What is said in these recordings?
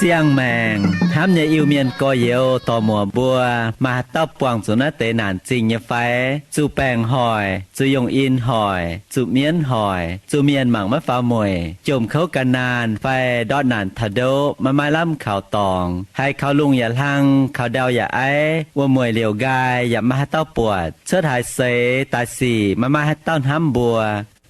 Siang-maengc hnamv nyei Iu-Mienh gorx-youz dorc-muoc mbuo, maaih haaix dauh buangh zuqc naaiv deix naanc zingh nyei fai? Zuqc baengc hoic, zuqc yongh in hoic, zuqc mienv hoic, zuqc mienh mangc maiv faaux mueic, jomc kouv gan naanh fai ndortv naanc taux ndoqv maiv maaih lamh kaux dorngx, haiz kaux lungh yaac hlang, kaux ndau yaac aiv, wuom-mueic liouc nqaai yaac maiv maaih haaix dauh buatc, cuotv haaix seix daaih sic maiv maaih haaix dauh hnamv mbuo,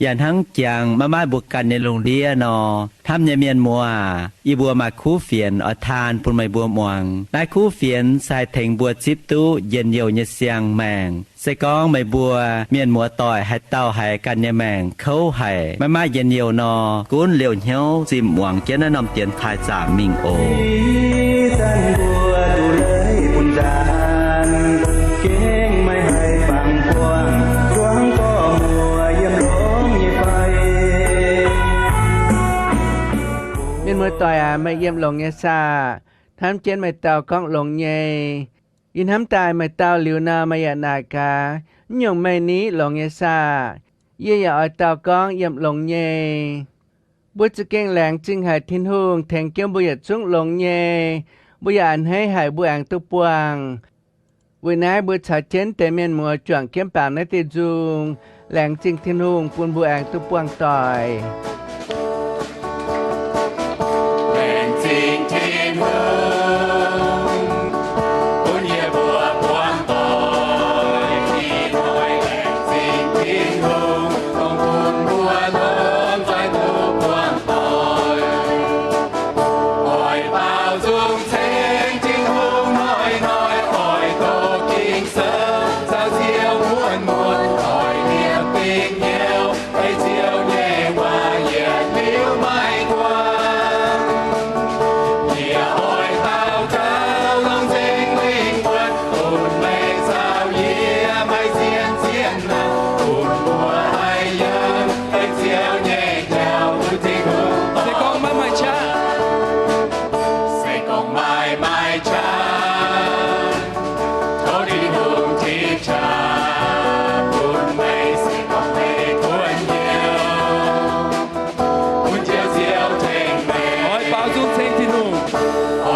yaac hnangv jangx maiv maaih mbuo ganh nyei lungh ndiev nor, hnamv nyei mienh muoz aac, yie mbuo maaih kuv fienx oix taan bun meih mbuo muangx. Naaiv kuv fienx se haih tengx mbuo zipv duqv njien-youh nyei siang-maengc. Se gorngv meih mbuo mienh muoz-doic haaix dauh haiz ganh nyei maengc kouv haic, maiv maaih njien-youh nor, gunv liouh hnyouv zimh muangx jienv naaiv norm dienx taaih zaamc mingh oc. Mienh muoz-doic aac, meih yiem longx nyei saah? Hnamv jienv meih dauh gorngv longx nyei. Yie hnamv daaih meih dauh liuz nor, meih yaac naaic gaax, Mv nyungc meih ni longx nyei saah? Yie yaac oix dauh gorngv yiem longx nyei. Mbuo za'gengh laengz zingh haic Tin-Hungh tengx jienv mbuo yietc zungv longx nyei. Mbuo yaac a'hneiv haic mbuo aengx duqv buangh. Weic naaiv mbuo caux jienv deix mienh muoz juangc jienv baaux naaiv diuh nzung, laengz zingh Tin-Hungh bun mbuo aengx duqv buangh doic. Laengz zingh Tin-Hungh, bun yie mbuo buangh doic. Ih hnoi laengz zingh Tin-Hungh, dongh bun mbuo longx nzoih duqv buangh doic. Oix baaux nzung ceng Tin-Hungh hnoi-hnoi, oix doqc Ging-Sou caux Ziouv muonz-muonz, oix liepc dingc hnyouv ei Ziouv nyei waac yietc liuz maiv guangc. Yie oix daux gaux longc Singx Lingh wuonv, bun meih caux yie maaih zien-zien nangh, bun mbuo haih yangh ei Ziouv nyei jauv bun Tin-Hungh. Se gorngv maiv maaih qaqv, se gorngv maaih maaih qaqv, tov Tin-Hungh qiex qaqv bun meih. Se gorngv meih kuonx hnyouv, bun Ziouv Ziouv tengx meih. Oix baaux nzung ceng Tin-Hungh,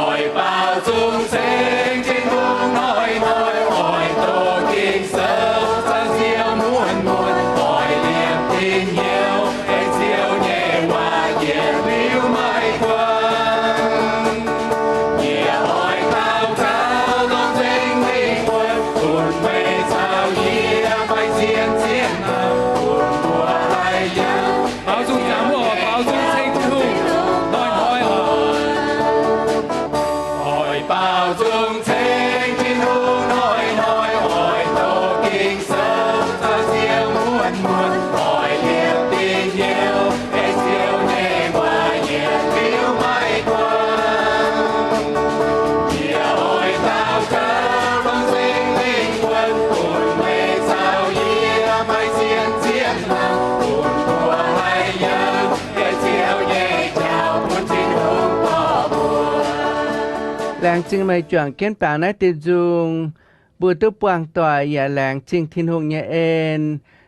oix baaux nzung ceng Tin-Hungh hnoi-hnoi, oix doqc Ging-Sou caux Ziouv muonz-muonz, oix liepc dingc hnyouv ei Ziouv nyei waac yietc liuz maiv guangc. Yie oix daux gaux longc Singx Lingh wuonv, bun meih caux yie maaih zien-zien nangh, bun mbuo haih yangh. Baaux nzung ziangx mbuo oc, baaux nzung ceng Tin-Hungh hnoi-hnoi oc. Oix baaux nzung ceng Tin-Hungh hnoi-hnoi, oix doqc Ging-Sou caux Ziouv muonz-muonz, oix liepc dingc hnyouv ei Ziouv nyei waac yietc liuz maiv guangc. Yie oix daux gaux longc Singx Lingh wuonv, bun meih caux yie maaih zien-zien nangh, bun mbuo haih yangh ei Ziouv nyei jauv bun Tin-Hungh dorh mbuo. Laengz zingh meih juangc jienv baaux naaiv diuh nzung, mbuo duqv buangh doic yaac laengz zingh Tin-Hungh nyei en.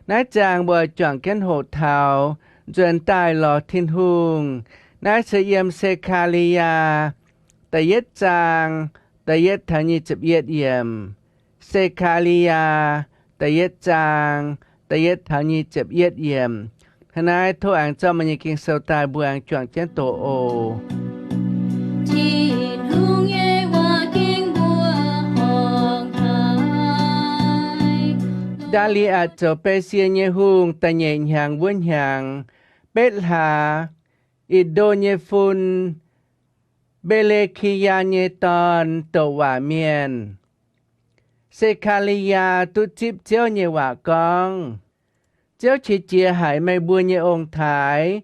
Naaiv zaang mbuo juangc jienv hoqc taux nzuonx daaih lorz Tin-Hungh. Naaiv se yiem Se^kaa^li^yaa da'yietv zaang da'yietv taux nyic ziepc yietv yiemc. Se^kaa^li^yaa da'yietv zaang da'yietv taux nyic ziepc yietv yiemc. Hnangv naaiv tov aengx zorqv meih nyei Ging-Sou daaih mbuo aengx juangc jienv doqc oc. Tin-Hungh nyei waac ging mbuo ong-taaix. Ndaa^li^atc zoux Besie nyei hungh da'nyeic hnyangx wuov hnyangx, betv hlaax, Itc^ndo nyei fun, Mbe^le^ki^yaa nyei dorn, douc waac mienh, Se^kaa^li^yaa, duqv zipv Ziouv nyei waac gorngv, Ziouv qiex jiez haic meih mbuo nyei ong-taaix.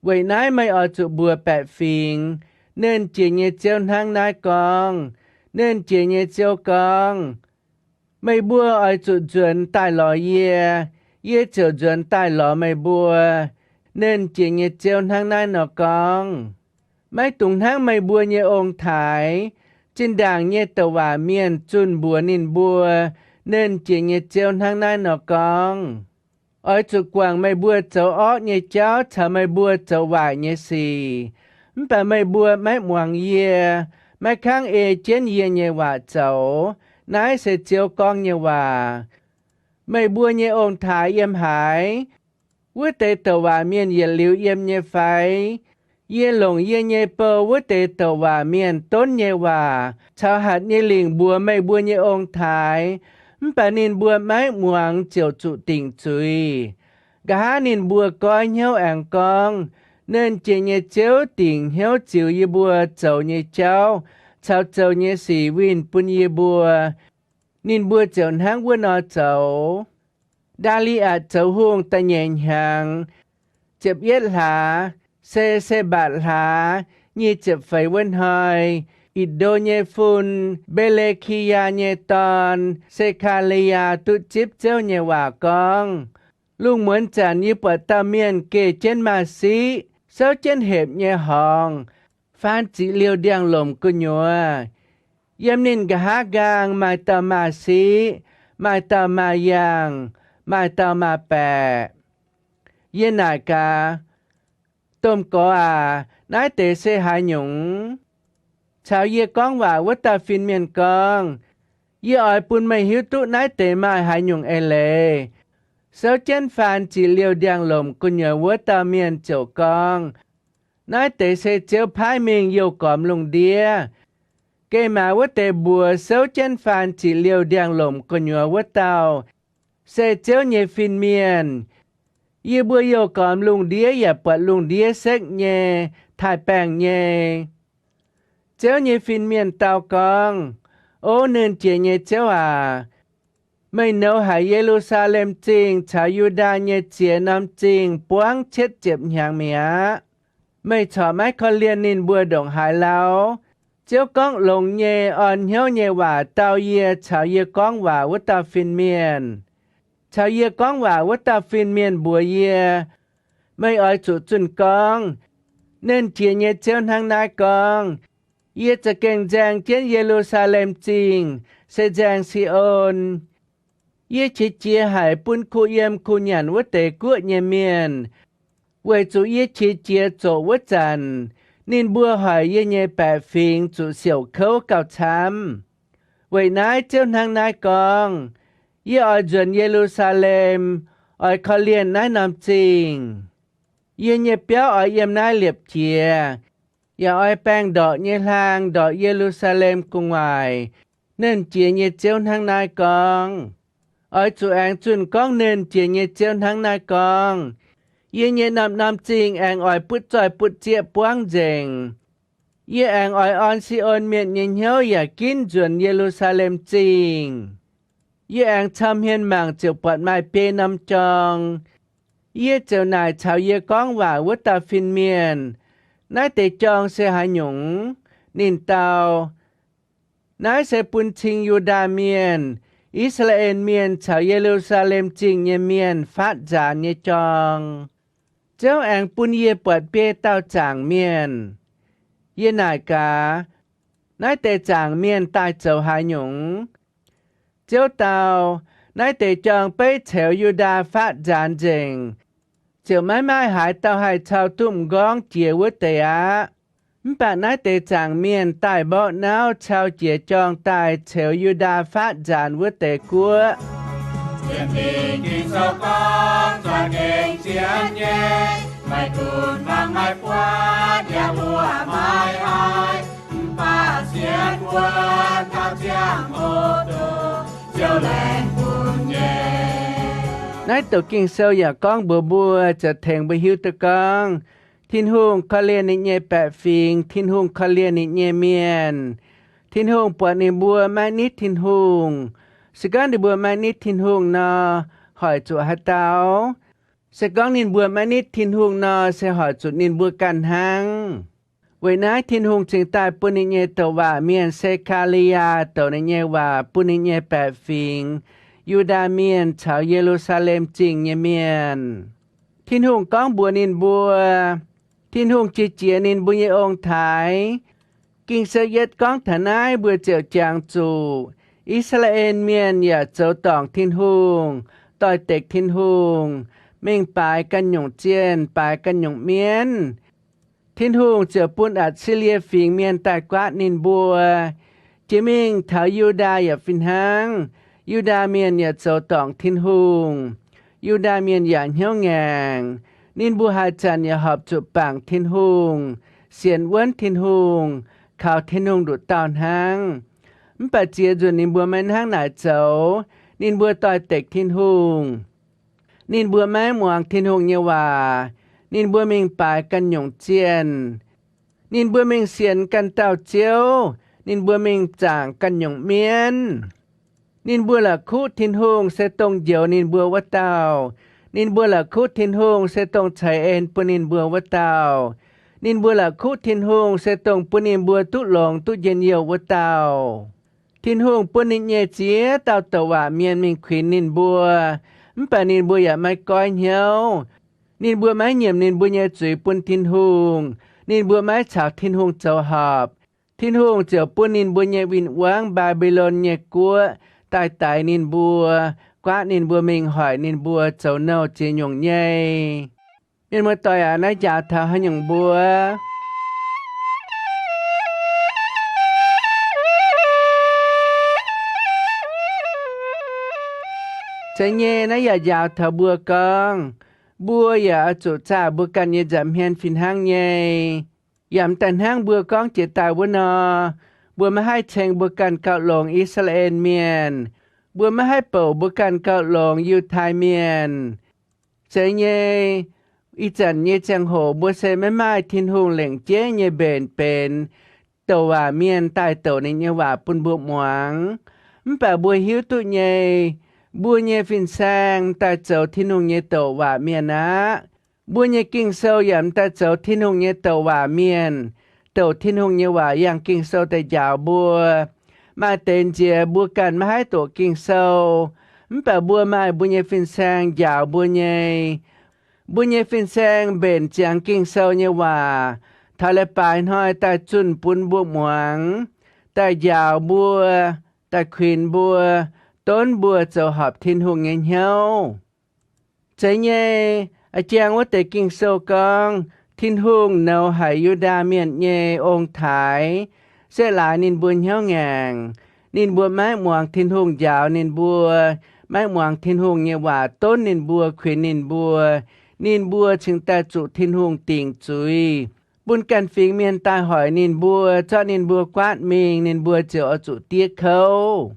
Weic naaiv meih oix zuqc mbuox baeqc fingx, Nernh Jiex nyei Ziouv hnangv naaiv gorngv, Nernh Jiex nyei Ziouv gorngv, Meih mbuo oix zuqc nzuonx daaih lorz yie, yie ziouc nzuonx daaih lorz meih mbuo. Nernh Jiex nyei Ziouv hnangv naaiv nor gorngv. Maiv dungx hnangv meih mbuo nyei ong-taaix, zinh ndaangc nyei douc waac mienh, zunh mbuox ninh mbuo, Nernh Jiex nyei Ziouv hnangv naaiv nor gorngv, Oix zuqc guangc meih mbuo zoux orqv nyei jauv caux meih mbuo zoux waaic nyei sic. Mv baac meih mbuo maiv muangx yie, maiv kangv ei jienv yie nyei waac zoux. Naaiv se Ziouv gorngv nyei waac. Meih mbuo nyei ong-taaix yiem haaix? Wuov deix douc waac mienh yietc liuz yiem nyei fai? Yie longc yie nyei bou wuov deix douc waac mienh donv nyei waac caux hatc nyei lingc mbuox meih mbuo nyei ong-taaix, mv baac ninh mbuo maiv muangx ziouc zuqc dingc zuiz. Nqa'haav ninh mbuo goiv hnyouv aengx gorngv, Nernh Jiex nyei Ziouv dingc hnyouv ziux yie mbuo zoux nyei jauv caux zoux nyei sic winh bun yie mbuo. Ninh mbuo ziouc hnangv wuov nor zoux. Ndaa^li^atc zoux hungh da'nyeic hnyangx, ziepc yietv hlaax, se Se^mbatc hlaax nyic ziepc feix wuov hnoi, Itc^ndo nyei fun, Mbe^le^ki^yaa nyei dorn, Se^kaa^li^yaa, duqv zipv Ziouv nyei waac gorngv, Lungh muonz zanc yie buatc dauh mienh geh jienv maaz-siqv, souv jienv hepc nyei horngz, faan ziqc liouh ndiangx-lomc gu'nyuoz. Yiem ninh nqa'haav nqaang maaih dauh maaz-siqv, maaih dauh maaz-yaangh, maaih dauh maaz-baeqc. Yie naaic gaax, Domh Gorx aac, naaiv deix se haaix nyungc? Caux yie gorngv waac wuov dauh fin-mienh gorngv, Yie oix bun meih hiuv duqv naaiv deix maaih haaix nyungc eix leiz. Souv jienv faan ziqc liouh ndiangx-lomc gu'nyuoz wuov dauh mienh ziouc gorngv, Naaiv deix se Ziouv paaiv mingh youh gormx lungh ndiev. Geh maaz wuov deix mbuox souv jienv faan ziqc liouh ndiangx-lomc gu'nyuoz wuov dauh se Ziouv nyei fin-mienh. Yie mbuo youh gormx lungh ndiev yaac buatc lungh ndiev sekv nyei, taaih baengh nyei. Ziouv nyei fin-mienh dau gorngv, O Nernh Jiex nyei Ziouv aac, meih nouz haic Ye^lu^saa^lem Zingh caux Yu^ndaa nyei ziex norm zingh buangv cietv ziepc hnyangx mi'aqv. Meih corc maiv korv-lienh ninh mbuo ndongc haaix lauh? Ziouv gorngv longx nyei, orn hnyouv nyei waac dau yie caux yie gorngv waac wuov dauh fin-mienh. Caux yie gorngv waac wuov dauh fin-mienh mbuox yie, Meih oix zuqc zunh gorngv, Nernh Jiex nyei Ziouv hnangv naaiv gorngv, Yie za'gengh nzaeng jienv Ye^lu^saa^lem Zingh, se nzaeng Si^on. Yie qiex jiez haic bun kuh yiem kuh nyanc wuov deix guoqv nyei mienh, weic zuqc yie qiex jiez zoqc wuov zanc, ninh mbuo hoic yie nyei baeqc fingx zuqc siouc kouv gauh camv. Weic naaiv Ziouv hnangv naaiv gorngv, Yie oix nzuonx Ye^lu^saa^lem, oix korv-lienh naaiv norm zingh. Yie nyei biauv oix yiem naaiv liepc jiez, yaac oix baengh ndorqc nyei hlaang ndorqc Ye^lu^saa^lem gu'nguaaic. Nernh Jiex nyei Ziouv hnangv naaiv gorngv. Oix zuqc aengx zunh gorngv Nernh Jiex nyei Ziouv hnangv naaiv gorngv, Yie nyei norm-norm zingh aengx oix butv zoih butv zieqv buangv nzengc. Yie aengx oix orn Si^on Mienh nyei hnyouv yaac ginv nzuonx Ye^lu^saa^lem Zingh. Yie aengx cau hmien mangc ziouc buatc maaih biei norm jorng. Yie ziouc naaic caux yie gorngv waac wuov dauh fin-mienh, Naaiv deix jorng se haaix nyungc? Ninh dau, Naaiv se bun cing Yu^ndaa Mienh, I^saa^laa^en Mienh caux Ye^lu^saa^lem Zingh nyei mienh fatv nzaanx nyei jorng. Ziouv aengx bun yie buatc biei dauh zaangc mienh. Yie naaic gaax, Naaiv deix zaangc mienh daaih zoux haaix nyungc? Ziouv dau, Naaiv deix jorng beiv ceux Yu^ndaa fatv nzaanx nzengc, ziouc maiv maaih haaix dauh haih cau duqv m'nqorngv jiex wuov deix aqv. Mv baac naaiv deix zaangc mienh daaih mborqv nauv cau jiex jorng daaih ceux Yu^ndaa fatv nzaanx wuov deix guoqv. Naaiv douc Ging-Sou yaac gorngv mbuox mbuo, ziouc tengx mbuo hiuv duqv gorngv, Tin-Hungh korv-lienh ninh nyei baeqc fingx, Tin-Hungh korv-lienh ninh nyei mienh. Tin-Hungh buatc ninh mbuo maiv nitv Tin-Hungh. Se gorngv ninh mbuo maiv nitv Tin-Hungh nor, hoic zuqc haaix dauh? Se gorngv ninh mbuo maiv nitv Tin-Hungh nor, se hoic zuqc ninh mbuo ganh hnangv. Weic naaiv Tin-Hungh cingx daaih bun ninh nyei douc waac mienh Se^kaa^li^yaa douc ninh nyei waac bun ninh nyei baeqc fingx, Yu^ndaa Mienh caux Ye^lu^saa^lem Zingh nyei mienh. Tin-Hungh gorngv mbuox ninh mbuo, Tin-Hungh qiex jiez ninh mbuo nyei ong-taaix. Ging-Sou yietv gorngv taux naaiv, mbuo ziouc jangx zuqc I^saa^laa^en Mienh yaac zoux dorngc Tin-Hungh, doix-dekc Tin-Hungh, mingh baaix ganh nyungc zienh, baaix ganh nyungc mienv. Tin-Hungh ziouc bun Atc^si^lie Fingx Mienh daaih guaatv ninh mbuo. Jiex mingh taux Yu^ndaa yaac fih hnangv. Yu^ndaa Mienh yaac zoux dorngc Tin-Hungh. Yu^ndaa Mienh yaac hnyouv ngaengc. Ninh mbuo haaix zanc yaac horpc zuqc bangc Tin-Hungh, sienx wuonv Tin-Hungh, kaux Tin-Hungh nduqc dauh hnangv. Mv baac ziex nzunc ninh mbuo maiv hnangv naaic zoux. Ninh mbuo doix-dekc Tin-Hungh. Ninh mbuo maiv muangx Tin-Hungh nyei waac. Ninh mbuo mingh baaix ganh nyungc zienh. Ninh mbuo mingh sienx ganh dauh ziouv. Ninh mbuo mingh zaangc ganh nyungc mienv. Ninh mbuo la'kuqv Tin-Hungh se dongh njoux ninh mbuo wuov dauh. Ninh mbuo la'kuqv Tin-Hungh se dongh ceix en bun ninh mbuo wuov dauh. Ninh mbuo la'kuqv Tin-Hungh se dongh bun ninh mbuo duqv longx duqv njien-youh wuov dauh. Tin-Hungh bun ninh nyei ziex dauh douc waac mienh mingh kuinx ninh mbuo, mv baac ninh mbuo yaac maiv goiv hnyouv. Ninh mbuo maiv nyiemc ninh mbuo nyei zuiz bun Tin-Hungh. Ninh mbuo maiv caux Tin-Hungh zoux horpc. Tin-Hungh ziouc bun ninh mbuo nyei win-wangv, Mbaa^mbi^lon nyei guoqv, daaih daix ninh mbuo, guaatv ninh mbuo mingh hoic ninh mbuo zoux nouh ziex nyungc nyei. Mienh muoz-doic aac, naaiv njaaux taux haaix nyungc mbuo? Zeiz nyei, naaiv yaac njaaux taux mbuo gorngv, mbuo yaac oix zuqc zaah mbuo ganh nyei nza'hmien fih hnangv nyei. Yaac m'daaih hnangv mbuo gorngv jiex daaih wuov nor, mbuo maiv haih ceng mbuo ganh gauh longx I^saa^laa^en Mienh. Mbuo maiv haih bouc mbuo ganh gauh longx Yiutai Mienh. Zeiz nyei, ih zanc nyei ziangh hoc mbuo se maiv maaih Tin-Hungh lengc jeiv nyei mbenc benx douc waac mienh daaih douc ninh nyei waac bun mbuo muangx. Mv baac mbuo hiuv duqv nyei, mbuo nyei fin-saeng daaih zoux Tin-Hungh nyei douc waac mienh aqv. Mbuo nyei Ging-Sou yaac m'daaih zoux Tin-Hungh nyei douc waac mienh, douc Tin-Hungh nyei waac yangh Ging-Sou daaih njaaux mbuo. Maaih deix nziex mbuo ganh maiv haih doqc Ging-Sou, mv baac mbuo maaih mbuo nyei fin-saeng njaaux mbuo nyei. Mbuo nyei fin-saeng mbenc ziangx Ging-Sou nyei waac taux leiz-baaix hnoi daaih zunh bun mbuo muangx, daaih njaaux mbuo, daaih kuinx mbuo, donv mbuo zoux horpc Tin-Hungh nyei hnyouv. Zeiz nyei, a'jang wuov deix Ging-Sou gorngv, Tin-Hungh nouz haic Yu^ndaa Mienh nyei ong-taaix, se laaix ninh mbuo hnyouv ngaengc. Ninh mbuo maiv muangx Tin-Hungh njaaux ninh mbuo, maiv muangx Tin-Hungh nyei waac donv ninh mbuo, kuinx ninh mbuo. Ninh mbuo cingx daaih zuqc Tin-Hungh dingc zuiz, bun ganh fingx mienh daaih hoic ninh mbuo, zorqv ninh mbuo guaatv mingh, ninh mbuo ziouc oix zuqc diev kouv.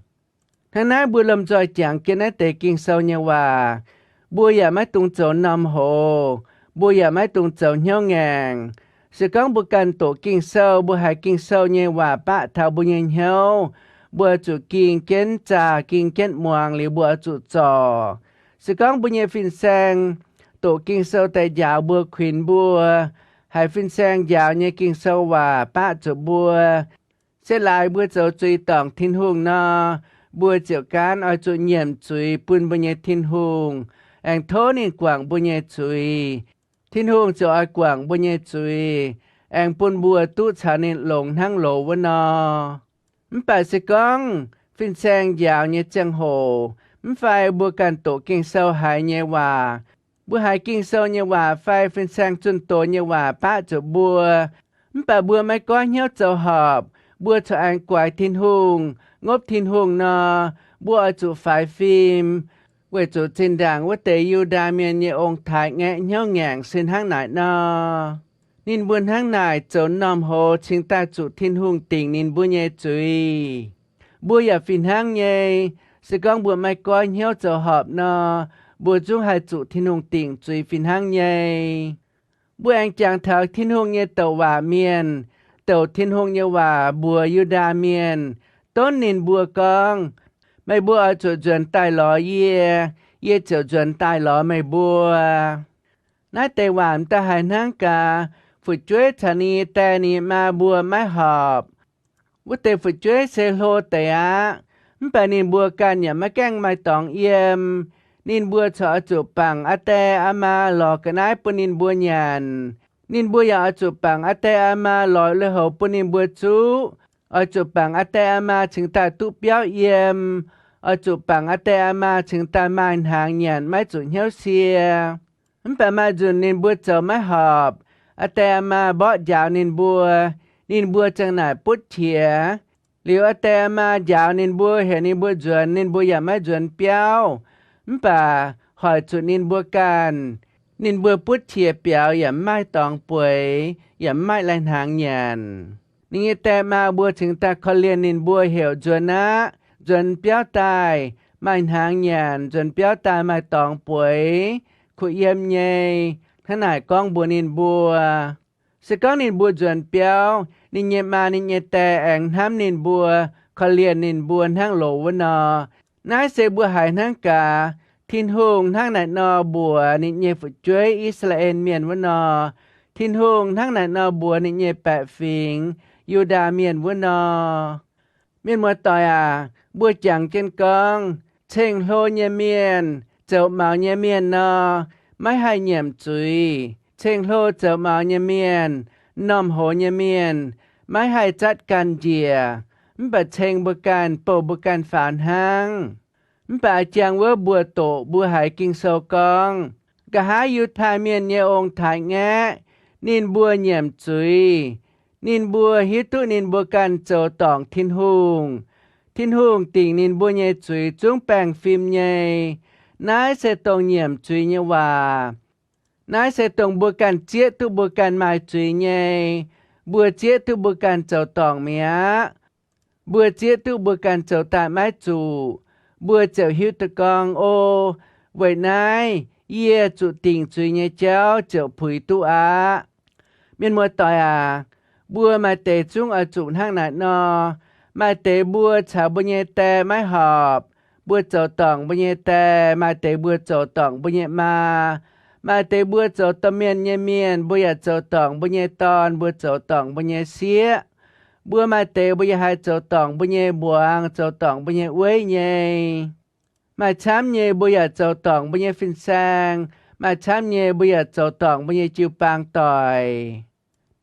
Hnangv naaiv mbuo lomh nzoih jangx jienv naaiv deix Ging-Sou nyei waac, mbuo yaac maiv dungx zoux m'normh hoz, mbuo yaac maiv dungx zoux hnyouv ngaengc. Se gorngv mbuo ganh doqc Ging-Sou, mbuo haiz Ging-Sou nyei waac baqv taux mbuo nyei hnyouv, mbuo zuqc ging jienv zaah, ging jienv muangx liuz mbuo oix zuqc zorc. Se gorngv mbuo nyei fin-saeng doqc Ging-Sou daaih njaaux mbuo, kuinx mbuo, haiz fin-saeng njaaux nyei Ging-Sou waac baqv zuqc mbuo, se laaix mbuo zoux zuiz dorngc Tin-Hungh nor, mbuo ziouc gaanv oix zuqc nyiemc zuiz bun mbuo nyei Tin-Hungh, aengx tov ninh guangc mbuo nyei zuiz. Tin-Hungh ziouc oix guangc mbuo nyei zuiz, aengx bun mbuo duqv caux ninh longx hnangv loz wuov nor. Mv baac se gorngv fin-saeng njaaux nyei ziangh hoc, mv fai mbuo ganh doqc Ging-Sou haiz nyei waac, mbuo haiz Ging-Sou nyei waac fai fin-saeng zunh doz nyei waac baqv zuqc mbuo, mv baac mbuo maiv goiv hnyouv zoux horpc, mbuo corc aengx guaix Tin-Hungh, ngopv Tin-Hungh nor, mbuo oix zuqc faix fim, weic zuqc zinh ndaangc wuov deix Yu^ndaa Mienh nyei ong-taaix ngaeqv hnyouv ngaengc se hnangv naaic nor. Ninh mbuo hnangv naaic zoux m'normh hoz cingx daaih zuqc Tin-Hungh dingc ninh mbuo nyei zuiz. Mbuo yaac fih hnangv nyei. Se gorngv mbuo maiv goiv hnyouv zoux horpc nor, mbuo zungv haih zuqc Tin-Hungh dingc zuiz fih hnangv nyei. Mbuo aengx jangx taux Tin-Hungh nyei douc waac mienh douc Tin-Hungh nyei waac mbuox Yu^ndaa Mienh, donv ninh mbuo gorngv, meih mbuo oix zuqc nzuonx daaih lorz yie, yie ziouc nzuonx daaih lorz meih mbuo. Naaiv deix waac m'daaih haiz hnangv gaax, fu'jueiv caux ninh nyei die, ninh nyei maa mbuo maiv horpc. Wuov deix fu'jueiv se hlo deix aqv, mv baac ninh mbuo ganh yaac maiv gaengh maaih dorngx yiem. Ninh mbuo corc oix zuqc bangc aa die aa maa lorz ga'naaiv bun ninh mbuo nyanc. Ninh mbuo yaac oix zuqc bangc aa die aa maa lorz lui-houx bun ninh mbuo zuqv. Oix zuqc bangc aa die aa maa cingx daaih duqv biauv yiem. Oix zuqc bangc aa die aa maa cingx daaih maaih hnaangx nyanc, maiv zuqc hnyouv sie. Mv baac maaih nzunc ninh mbuo zoux maiv horpc, aa die aa maa mborqv njaaux ninh mbuo, ninh mbuo ziang naaic butv qiex. Liuz aa die aa maa njaaux ninh mbuo, heuc ninh mbuo nzuonx, ninh mbuo yaac maiv nzuonx biauv. Mv baac hoic zuqc ninh mbuo ganh. Ninh mbuo butv qiex biaux yaac mv maaih dorngx bueix, yaac mv maaih lai-hnaangx nyanc. Ninh nyei die maa mbuo cingx daaih korv-lienh ninh mbuo heuc nzuonx aqv, nzuonx biauv daaih, maaih hnaangx nyanc, nzuonx biauv daaih maaih dorngx bueix, kuh yiem nyei. Hnangv naaic gorngv mbuox ninh mbuo. Se gorngv ninh mbuo nzuonx biauv, ninh nyei maa ninh nyei die aengx hnamv ninh mbuo, korv-lienh ninh mbuo hnangv loz wuov nor. Naaiv se mbuo haiz hnangv gaax, Tin-Hungh hnangv naaic nor mbuox ninh nyei fu'jueiv I^saa^laa^en Mienh wuov nor. Tin-Hungh hnangv naaic nor mbuox ninh nyei baeqc fingx, Yu^ndaa Mienh wuov nor. Mienh muoz-doic aac, mbuo jangx jienv gorngv, ceng-hlo nyei mienh, zoux maux nyei mienh nor, maiv haih nyiemc zuiz. Ceng-hlo zoux maux nyei mienh, m'normh hoz nyei mienh, maiv haih zatv ganh njiec, mv baac ceng mbuo ganh, bouh mbuo ganh faaux hnangv. Mv baac a'jang wuov mbuo doqc mbuo haiz Ging-Sou gorngv, nqa'haav Yiutai Mienh nyei ong-taaix ngaeqv, ninh mbuo nyiemc zuiz. Ninh mbuo hiuv duqv ninh mbuo ganh zoux dorngc Tin-Hungh. Tin-Hungh dingc ninh mbuo nyei zuiz zungv baengh fim nyei. Naaiv se dongh nyiemc zuiz nyei waac. Naaiv se dongh mbuo ganh zieqv duqv mbuo ganh maaih zuiz nyei. Mbuo zieqv duqv mbuo ganh zoux dorngc mi'aqv. Mbuo zieqv duqv mbuo ganh zoux daaih maiv zuqc. Mbuo ziouc hiuv duqv gorngv, O, weic naaiv yie zuqc dingc zuiz nyei jauv ziouc puix duqv aqv. Mienh muoz-doic aac, mbuo maaih deix zungv oix zuqc hnangv naaic nor. Maaih deix mbuo caux mbuo nyei die maiv horpc, mbuo zoux dorngc mbuo nyei die. Maaih deix mbuo zoux dorngc mbuo nyei maa. Maaih deix mbuo zoux domh mienh nyei mienh, mbuo yaac zoux dorngc mbuo nyei dorn, mbuo zoux dorngc mbuo nyei sieqv. Mbuo maaih deix mbuo yaac haih zoux dorngc mbuo nyei mbuangz, zoux dorngc mbuo nyei weiv nyei. Maaih camv nyei mbuo yaac zoux dorngc mbuo nyei fin-saeng. Maaih camv nyei mbuo yaac zoux dorngc mbuo nyei jiu-baang doic.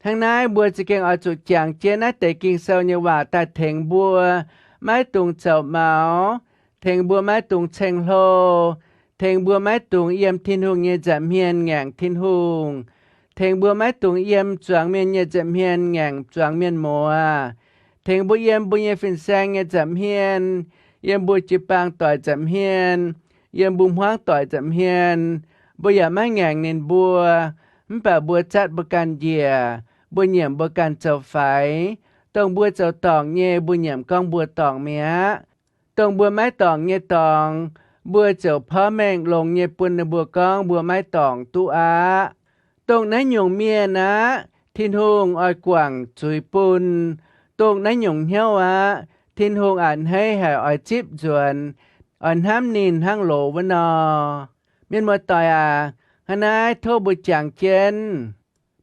Hnangv naaiv mbuo za'gengh oix zuqc jangx jienv naaiv deix Ging-Sou nyei waac daaih tengx mbuo maiv dungx zoux maux, tengx mbuo maiv dungx ceng-hlo, tengx mbuo maiv dungx yiem Tin-Hungh nyei nza'hmien ngaengc Tin-Hungh, tengx mbuo maiv dungx yiem zuangx mienh nyei nza'hmien ngaengc zuangx mienh muoz, tengx mbuo yiem mbuo nyei fin-saeng nyei nza'hmien, yiem mbuo jiu-baang doic nza'hmien, yiem mbuo hmuangv doic nza'hmien, mbuo yaac maiv ngaengc ninh mbuo. Mv baac mbuo zatv mbuo ganh njiec, mbuo nyiemc mbuo ganh zoux faix. Dongh mbuo zoux dorngc nyei, mbuo nyiemc gorngv mbuo dorngc mi'aqv. Dongh mbuo maiv dorngc nyei dorngx, mbuo ziouc porv mengh longx nyei bun ninh mbuo gorngv mbuo maiv dorngc duqv aqv. Dongh naaiv nyungc mienh aqv, Tin-Hungh oix guangc zuiz bun. Dongh naaiv nyungc hnyouv aqv, Tin-Hungh a'hneiv haic oix zipv nzuonx, oix hnamv ninh hnangv loz wuov nor. Mienh muoz-doic aac, hnangv naaiv tov mbuo jangx jienv.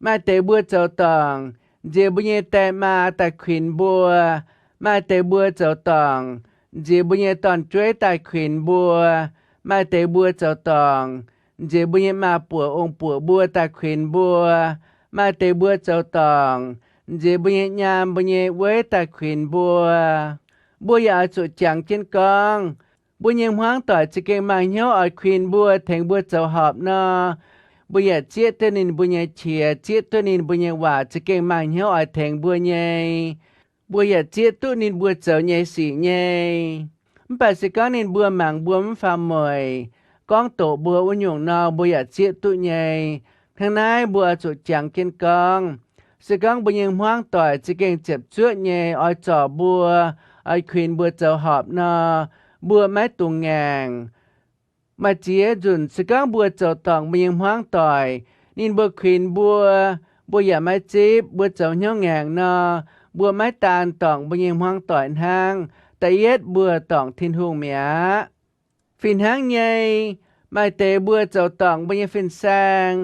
Maaih deix mbuo zoux dorngc, nziex mbuo nyei die maa daaih kuinx mbuo. Maaih deix mbuo zoux dorngc, nziex mbuo nyei dorn-jueiv daaih kuinx mbuo. Maaih deix mbuo zoux dorngc, nziex mbuo nyei maa-buoc ong-buoc mbuo daaih kuinx mbuo. Maaih deix mbuo zoux dorngc, nziex mbuo nyei nyaam mbuo nyei weiv daaih kuinx mbuo. Mbuo yaac oix zuqc jangx jienv gorngv, mbuo nyei hmuangv doic za'gengh maaih hnyouv oix kuinx mbuo, tengx mbuo zoux horpc nor, mbuo yaac zieqv duqv ninh mbuo nyei qiex, zieqv duqv ninh mbuo nyei waac za'gengh maaih hnyouv oix tengx mbuo nyei. Mbuo yaac zieqv duqv ninh mbuo zoux nyei sic nyei. Mv baac se gorngv ninh mbuo mangc mbuo mv faaux mueic, gorngv doqc mbuo wuov nyungc nor, mbuo yaac zieqv duqv nyei. Hnangv naaiv mbuo oix zuqc jangx jienv gorngv, se gorngv mbuo nyei hmuangv doic za'gengh ziepc zuoqv nyei oix zorc mbuo, oix kuinx mbuo zoux horpc nor, mbuo maiv dungx ngaengc. Maaih ziex nzunc se gorngv mbuo zoux dorngc mbuo nyei hmuangv doic, ninh mbuo kuinx mbuo, mbuo yaac maiv zipv, mbuo zoux hnyouv ngaengc nor, mbuo maiv daan dorngc mbuo nyei hmuangv doic hnangv. Da'yietv mbuo dorngc Tin-Hungh mi'aqv. Fih hnangv nyei, maaih deix mbuo zoux dorngc mbuo nyei fin-saeng,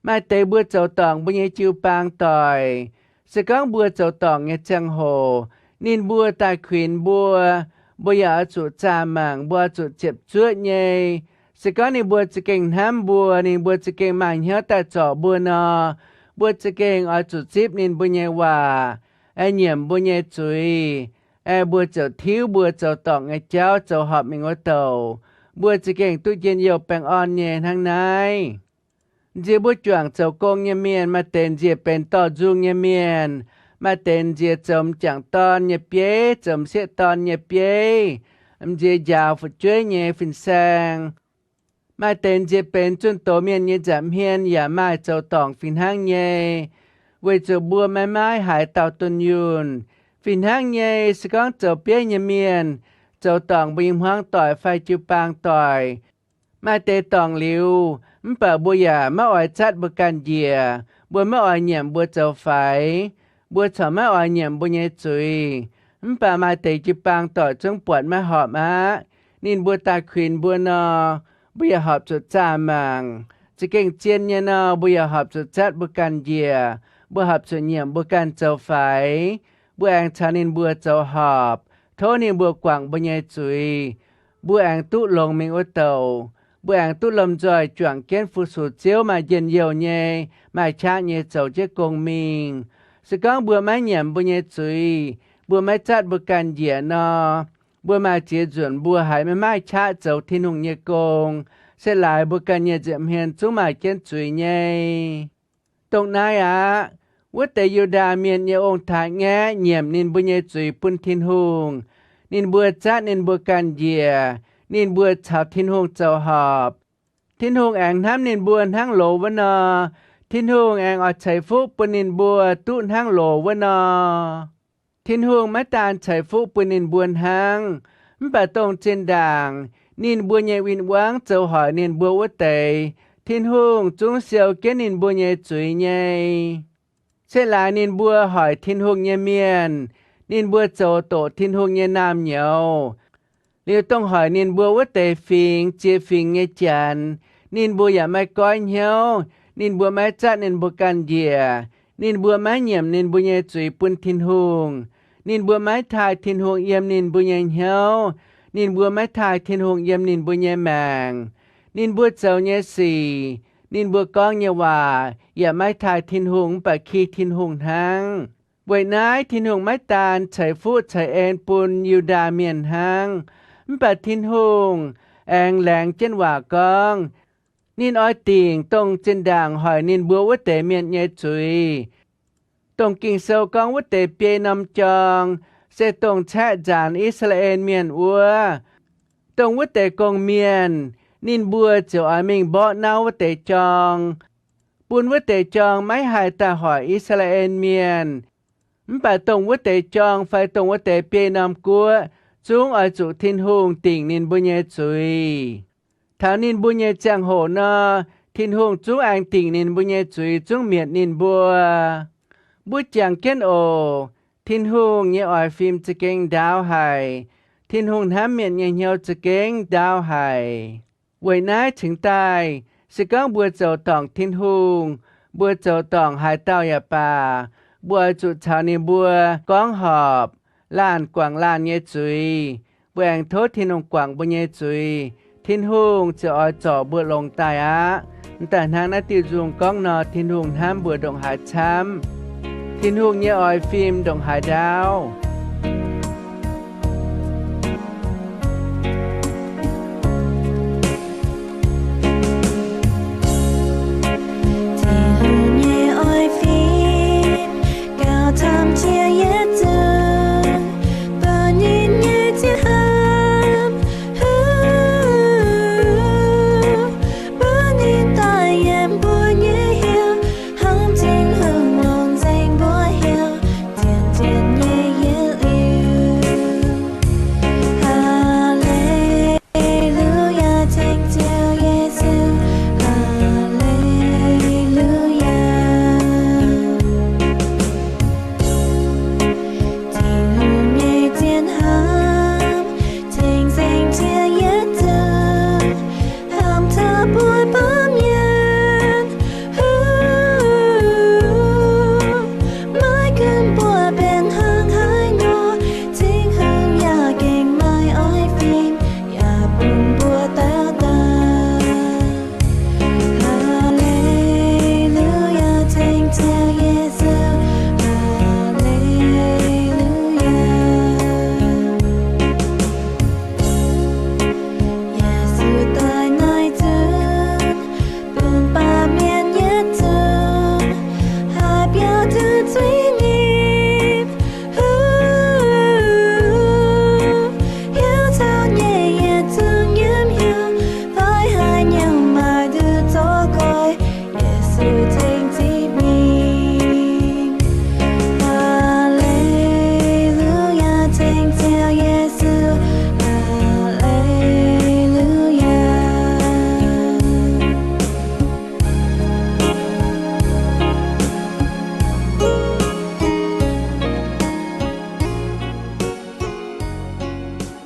maaih deix mbuo zoux dorngc mbuo nyei jiu-baang doic. Se gorngv mbuo zoux dorngc nyei ziangh hoc, ninh mbuo daaih kuinx mbuo, mbuo yaac oix zuqc zaah mangc, mbuo oix zuqc ziepc zuoqv nyei. Se gorngv ninh mbuo za'gengh hnamv mbuo, ninh mbuo za'gengh maaih hnyouv daaih zorc mbuo nor, Mbuo za'gengh oix zuqc zipv ninh mbuo nyei waac, aengx nyiemc mbuo nyei zuiz, aengx mbuo ziouc tiuv mbuo zoux dorngc nyei jauv zoux horpc mingh wuov douc. Mbuo za'gengh duqv njien-youh baengh orn nyei hnangv naaiv. Nziex mbuo juangc zoux gong nyei mienh, maaih deix nziex benx dorh nzung nyei mienh, maaih deix nziex zoux m'jangc dorn nyei bieiv, zoux m'sieqv dorn nyei bieiv, m'nziex njaaux fu'jueiv nyei fin-saeng. Maaih deix nziex benx zunh doz mienh nyei nza'hmien yaac maaih zoux dorngc fih hnangv nyei, weic zuqc mbuo maiv maaih haaix dauh dunh yunh. Fih hnangv nyei, se gorngv zoux bieiv nyei mienh zoux dorngc mbuo nyei hmuangv doic fai jiu-baang doic, maaih deix dorngc liuz, mv baac mbuo yaac maiv oix zatv mbuo ganh njiec. Mbuo maiv oix nyiemc mbuo zoux faix. Mbuo corc maiv oix nyiemc mbuo nyei zuiz. Mv baac maaih deix jiu-baang doic zungv buatc maiv horpc aqv. Ninh mbuo daaih kuinx mbuo nor, mbuo yaac horpc zuqc zaah mangc. Za'gengh zien nyei nor, mbuo yaac horpc zuqc zatv mbuo ganh njiec. Mbuo horpc zuqc nyiemc mbuo ganh zoux faix. Mbuo aengx caux ninh mbuo zoux horpc, tov ninh mbuo guangc mbuo nyei zuiz. Mbuo aengx duqv longx mingh wuov douc. Mbuo aengx duqv lomh nzoih juangc jienv fu-sux Ziouv maaih njien-youh nyei, maaih qaqv nyei zoux jienv gong mingh. Se gorngv mbuo maiv nyiemc mbuo nyei zuiz, mbuo maiv zatv mbuo ganh njiec nor, mbuo maaih ziex nzunc mbuo haiz maiv maaih qaqv zoux Tin-Hungh nyei gong. Se laaix mbuo ganh nyei nza'hmien zungv maaih jienv zuiz nyei. Dongh naaiv aqv. Wuov deix Yu^ndaa Mienh nyei ong-taaix-ngaeqv nyiemc ninh mbuo nyei zuiz bun Tin-Hungh. Ninh mbuo zatv ninh mbuo ganh njiec. Ninh mbuo caux Tin-Hungh zoux horpc. Tin-Hungh aengx hnamv ninh mbuo hnangv loz wuov nor. Tin-Hungh aengx oix ceix fuqv bun ninh mbuo duqv hnangv loz wuov nor. Tin-Hungh maiv daan ceix fuqv bun ninh mbuo hnangv, mv baac dongh zinh ndaangc ninh mbuo nyei win-wangv zoux hoic ninh mbuo wuov deix, Tin-Hungh zungv siou jienv ninh mbuo nyei zuiz nyei. Se laaix ninh mbuo hoic Tin-Hungh nyei mienh, ninh mbuo zoux doqc Tin-Hungh nyei naamh nyouz, liuz dongh hoic ninh mbuo wuov deix fingx ziex fingx nyei Janx, ninh mbuo yaac maiv goiv hnyouv. Ninh mbuo maiv zatv ninh mbuo ganh njiec. Ninh mbuo maiv nyiemc ninh mbuo nyei zuiz bun Tin-Hungh. Ninh mbuo maiv taaih Tin-Hungh yiem ninh mbuo nyei hnyouv. Ninh mbuo maiv taaih Tin-Hungh yiem ninh mbuo nyei maengc. Ninh mbuo zoux nyei sic, ninh mbuo gorngv nyei waac yaac maiv taaih Tin-Hungh mv baac ki Tin-Hungh hnangv. Weic naaiv Tin-Hungh maiv daan ceix fuqv ceix en bun Yu^ndaa Mienh hnangv, mv baac Tin-Hungh aengx laengz jienv waac gorngv, ninh oix dingc dongh zinh ndaangc hoic ninh mbuo wuov deix mienh nyei zuiz. Dongh Ging-Sou gorngv wuov deix biei norm jorng se dongh caeqv nzaanx I^saa^laa^en Mienh wuov. Dongh wuov deix gong-mienh, ninh mbuo ziouc oix mingh mborqv nauv wuov deix jorng, bun wuov deix jorng maiv haih daaih hoic I^saa^laa^en Mienh. Mv baac dongh wuov deix jorng fai dongh wuov deix biei norm guoqv zungv oix zuqc Tin-Hungh dingc ninh mbuo nyei zuiz. Taux ninh mbuo nyei ziangh hoc nor, Tin-Hungh zungv aengx dingc ninh mbuo nyei zuiz, zungv mietc ninh mbuo. Mbuo jangx jienv oc. Tin-Hungh nyei oix fim za'gengh ndaauv haic. Tin-Hungh hnamv mienh nyei hnyouv za'gengh ndaauv haic. Weic naaiv cingx daaih, se gorngv mbuo zoux dorngc Tin-Hungh, mbuo zoux dorngc haaix dauh yaac baac, mbuo oix zuqc caux ninh mbuo gorngv horpc, laanh guangc laanh nyei zuiz. Mbuo aengx tov Tin-Hungh guangc mbuo nyei zuiz, Tin-Hungh ziouc oix zorc mbuo longx daaih aqv. M'daaih hnangv naaiv diuh nzung gorngv nor, Tin-Hungh hnamv mbuo ndongc haaix camv. Tin-Hungh nyei oix fim ndongc haaix ndaauv. Tin-Hungh nyei oix fim gauh camv qiemx yietc zungv, bun ninh nyei ziex hmz, bun ninh daaih yiem mbuo nyei hnyouv, hnangv Tin-Hungh longc nzengc mbuo hnyouv, zien-zien nyei yiem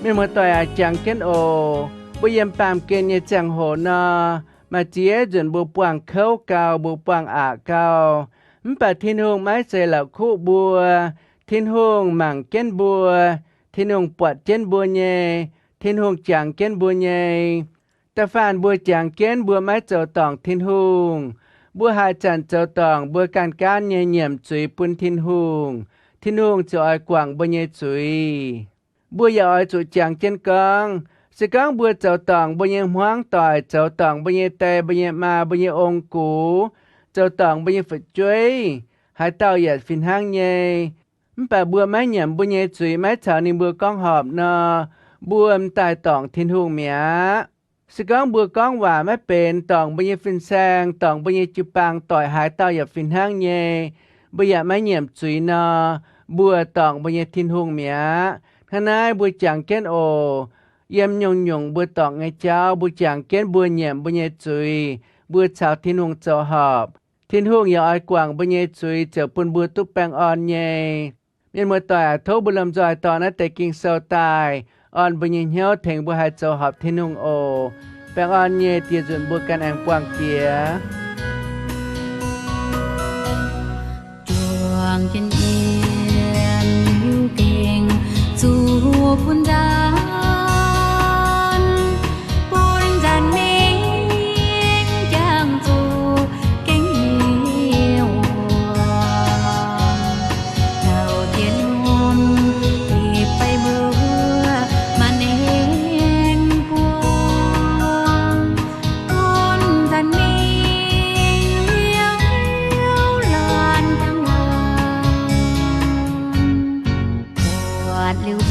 Mienh muoz-doic aac, jangx jienv oc. Mbuo yiem baamh gen nyei ziangh hoc nor, maaih ziex nzunc mbuo buangh kouv gau, mbuo buangh aqc gau. Mv baac Tin-Hungh maiv zeiz la'kuqv mbuo. Tin-Hungh mangc jienv mbuo. Tin-Hungh buatc jienv mbuo nyei. Tin-Hungh jangx jienv mbuo nyei. Da'faanh mbuo jangx jienv mbuo maiv zoux dorngc Tin-Hungh, mbuo haaix zanc zoux dorngc mbuo ganh gaanv nyei nyiemc zuiz bun Tin-Hungh, Tin-Hungh ziouc oix guangc mbuo nyei zuiz. Mbuo yaac oix zuqc jangx jienv gorngv, se gorngv mbuo zoux dorngc mbuo nyei hmuangv doic, zoux dorngc mbuo nyei die, mbuo nyei maa, mbuo nyei ong-gux, zoux dorngc mbuo nyei fu'jueiv, haaix dauh yaac fih hnangv nyei, mv baac mbuo maiv nyiemc mbuo nyei zuiz, maiv caux ninh mbuo gorngv horpc nor, mbuo m'daaih dorngc Tin-Hungh mi'aqv. Se gorngv mbuo gorngv waac maiv benx, dorngc mbuo nyei fin-saeng, dorngc mbuo nyei jiu-baang doic, haaix dauh yaac fih hnangv nyei, mbuo yaac maiv nyiemc zuiz nor, mbuo dorngc mbuo nyei Tin-Hungh mi'aqv. Hnangv naaiv mbuo jangx jienv oc. Yiem nyungc-nyungc mbuo dorngc nyei jauv, mbuo jangx jienv mbuo nyiemc mbuo nyei zuiz, mbuo caux Tin-Hungh zoux horpc, Tin-Hungh yaac oix guangc mbuo nyei zuiz ziouc bun mbuo duqv baengh orn nyei. Mienh muoz-doic aac, tov mbuo lomh nzoih dorh naaiv deix Ging-Sou daaih orn mbuo nyei hnyouv tengx mbuo haih zoux horpc Tin-Hungh oc. Baengh orn nyei dieh nzunc mbuo ganh aengx buangh jiex. Juangc jienv yiem gengh zuqc bun nzanc, bun nzanc mingh jangx zuqc gengh hiuv wuov. Taux jienv norm ipv fai mbuo maanc hengx buangh, bun nzanc mingh liouv laanh dangh laanh. Buatc liuz